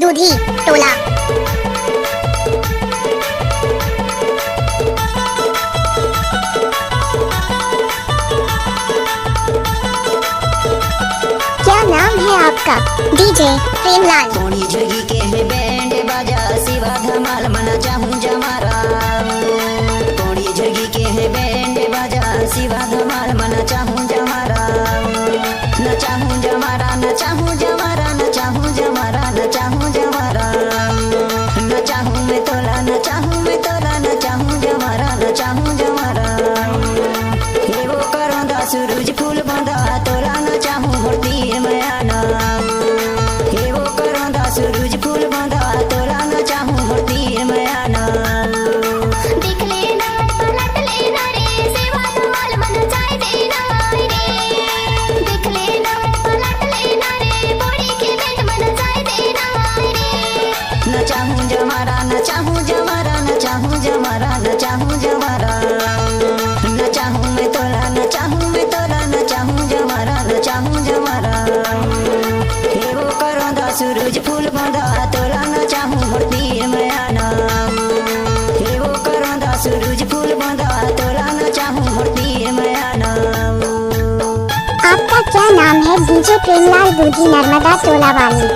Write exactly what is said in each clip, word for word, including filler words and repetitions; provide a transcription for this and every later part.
दूधी टोला। क्या नाम है आपका? डीजे प्रेमलाल। कोणी झुरगी के हे बैंड बाजा, शिवा धमाल मना चाहूं जमारा। कोणी झुरगी के हे बैंड बाजा, शिवा धमाल मना चाहूं जमारा। न चाहूं जमारा, न चाहूं जमारा, न चाहूं जमारा, न चाहूं जमारा। न चाहूं मैं तोला, न चाहूं मैं तोला, न चाहूं जमारा, न चाहूं जमारा। हे वो करोंदा सूरज फूल बंदा, तोला न चाहूं मोर तीर में आना। हे वो करोंदा सूरज फूल बंदा, तोला न चाहूं मोर तीर में आना। देख लेना, पलट लेना रे, सेवा धमाल मन जाय देना रे। देख लेना, पलट लेना रे, बोड़ी के बेंड मन जाय देना रे। न चाहूं जमारा, न चाहूं जमारा, न चाहूं जमारा, न चाहूं जमारा। न चाहूं मैं तोला, न चाहूं मैं तोला, न चाहूं जमारा, न चाहूं जमारा। हे वो करोंदा सूरज फूल बंदा, तोला न चाहूं मोर तीर में आना। हे वो करोंदा सूरज फूल बंदा, तोला न चाहूं मोर तीर में आना। आपका क्या नाम है? डीजे प्रेमलाल दूधी नर्मदा टोला वाले।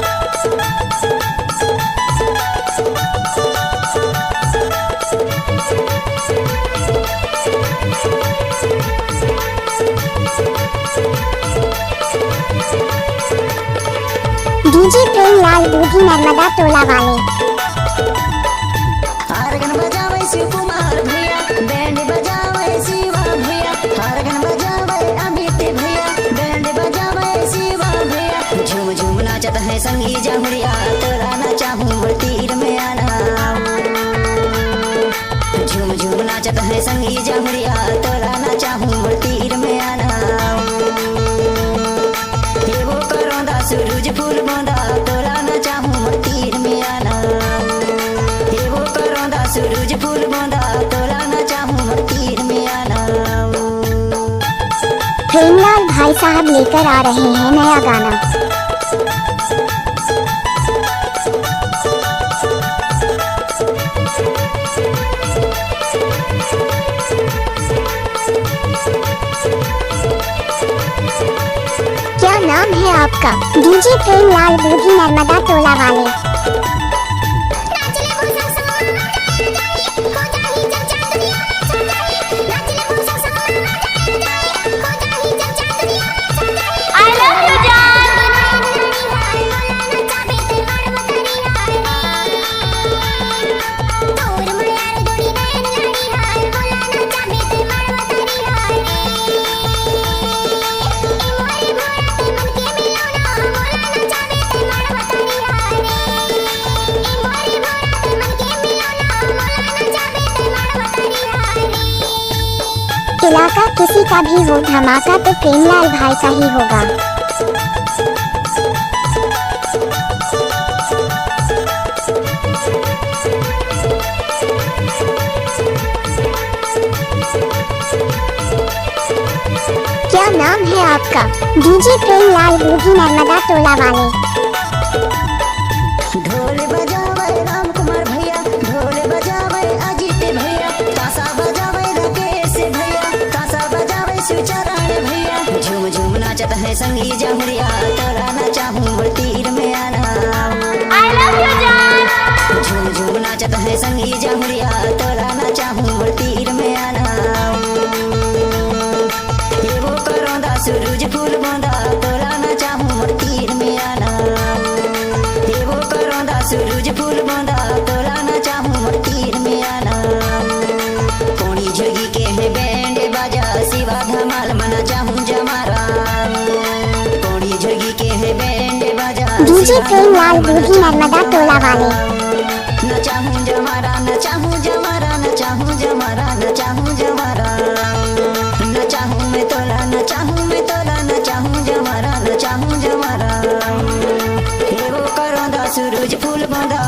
डीजे प्रेमलाल दूधी नर्मदा टोला वाले। आर्गन बजावे शिव कुमार भैया, बैंड बजावे शिवा भैया। आर्गन बजावे अमित भैया, बैंड बजावे शिवा भैया। झूम झूम नाचत है संगी जहुरिया, तोला ना चाहूं मोर तीर में आना। झूम झूम नाचत है संगी जहुरिया, तोला ना चाहूं मोर तीर में आना। हे वो करोंदा सूरज फूल बंदा, तोला ना चाहूं मोर तीर में आना। हे वो करोंदा सूरज फूल बंदा, तोला ना चाहूं मोर तीर में आना। प्रेमलाल भाई साहब लेकर आ रहे हैं नया गाना। क्या नाम है आपका? डीजे प्रेमलाल दूधी नर्मदा टोला वाले। I love you, जान। इलाका किसी का भी हो, धमाका तो प्रेमलाल भाई का ही होगा। क्या नाम है आपका? डीजे प्रेमलाल दूधी नर्मदा टोला वाले। ढोल बजावे राम कुमार भैया, ढोल बजावे अजीत भैया, ताशा बजावे राकेश भैया, ताशा बजावे शिवचरण भैया। झूम झूम नाचत है संगी जहुरिया, तोला ना चाहूं मोर तीर में आना। I love you, जान। झूम झूम नाचत है संगी जहुरिया, तोला ना चाहूं मोर तीर में आना। हे वो करोंदा सूरज फूल बंदा, तोला ना चाहूं मोर तीर में आना। हे वो करोंदा सूरज फूल बंदा, तोला ना चाहूं मोर तीर में आना। कोणी झुरगी के हे बैंड बाजा, शिवा धमाल मना चाहूं जमारा। कोणी झुरगी के हे बैंड बाजा, डीजे प्रेमलाल दूधी नर्मदा टोला वाले। न चाहूं जमारा, न चाहूं जमारा, न चाहूं जमारा, न चाहूं जमारा। न चाहूं मैं तोला, न चाहूं मैं तोला, न चाहूं जमारा, न चाहूं जमारा। हे वो करोंदा सूरज फूल बंदा,